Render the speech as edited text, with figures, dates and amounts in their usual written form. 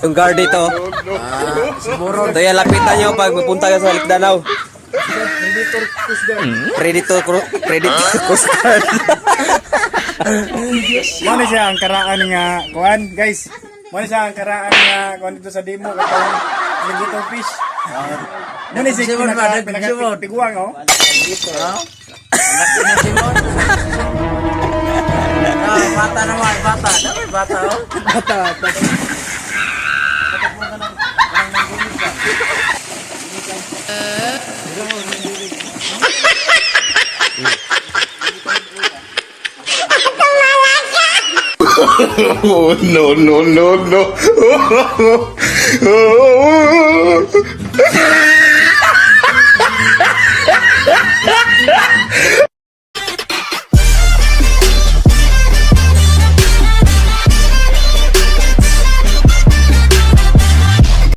Yung guard dito. Siguro. Ito yan, lapitan nyo pag pupunta kayo sa Lake Danau. Predator Coast Guard. Predator Coast Guard. Mao na siya ang karaan nga kuan, guys. Mao na siya ang karaan nga kuan dito sa demo katong alligator fish. Mao na siya Simon ba? pinaka pinaka Simon. tiguang oh. Ha? Ang laki na Simon. Ah, bata naman, bata. Dami bata, oh. Bata. Oh, no, no, no, no.